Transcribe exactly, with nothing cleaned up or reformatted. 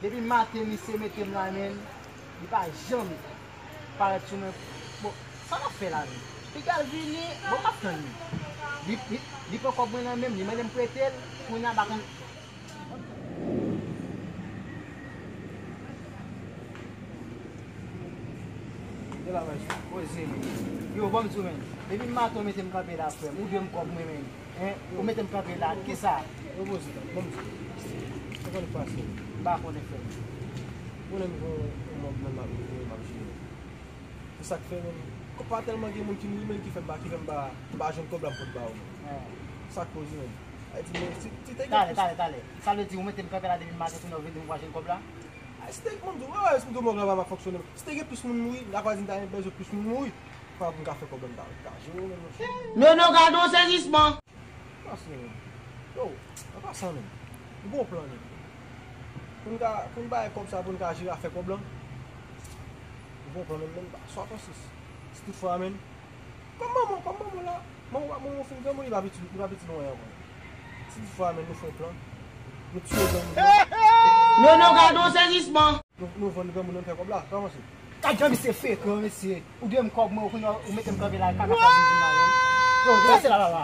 Depi maten misye mete m la menm, li pa janm parèt sou mwen. Bon, sa n ap fè la menm? Piga l vini, bon, m ap tann li. Li, li, li pran kòb mwen nan men m, li mande m prete l, kounye a m pa konn. De la mèsi. Poze menm. Yo, ban m di w menm. Depi maten w mete m kanpe la, frè m. Ou dwe m kòb mwen menm. Hein? Ou mete m kanpe la. Kisa? Yo, poze la. Ban m di w. Sa konn pase. M pa konnen, frè m. Konnen m gon yon mòg nan m ap, m ap jere. Se sa k fè menm. Kòm pa tèlman gen moun ki mouri, men ki fè m pa, ki fè m pa, m pa jwenn kòb la m pot ba yo menm. Sa k koze menm. Ay di, men, si, si te gen Talè, plis talè, talè. Sa vle di ou mete m kanpe la depi maten, kounye a ou vin di m ou pa jwenn kòb la? Ay, si te, mwen di w, wè, wè, si m di w mòg la pa, pa fonksyone. Si te gen plis moun mouri, m ta kwè di m ta gen bezwen plis moun mouri. Fò m ka fè kòb la, m ta, ta jere w menm, monchè. Nono, gade yon sezisman! Pase menm. Yo, an pasan menm. M gon plan menm. Pou n ka, pou n bay kòb sa, pou n ka jere afè kòb lan. M gon plan menm, menm pa. Swa fransis. Si toutfwa menm. Kòm manman, kòm manman la. Manman, manman fin granmoun, li pa piti, li pa piti non ankò. Si toutfwa menm nou fè yon plan. Nou tiye granmoun nan. Nono, gade yon sezisman! Nou, nou vann granmoun nan fè kòb la. Kòman se? Gad jan misye frekan, mesye. Ou dwe m kòb mwen, ou kounye a, ou mete m kanpe la, kaka sa vin di m la menm. Yo, rete la, la, la.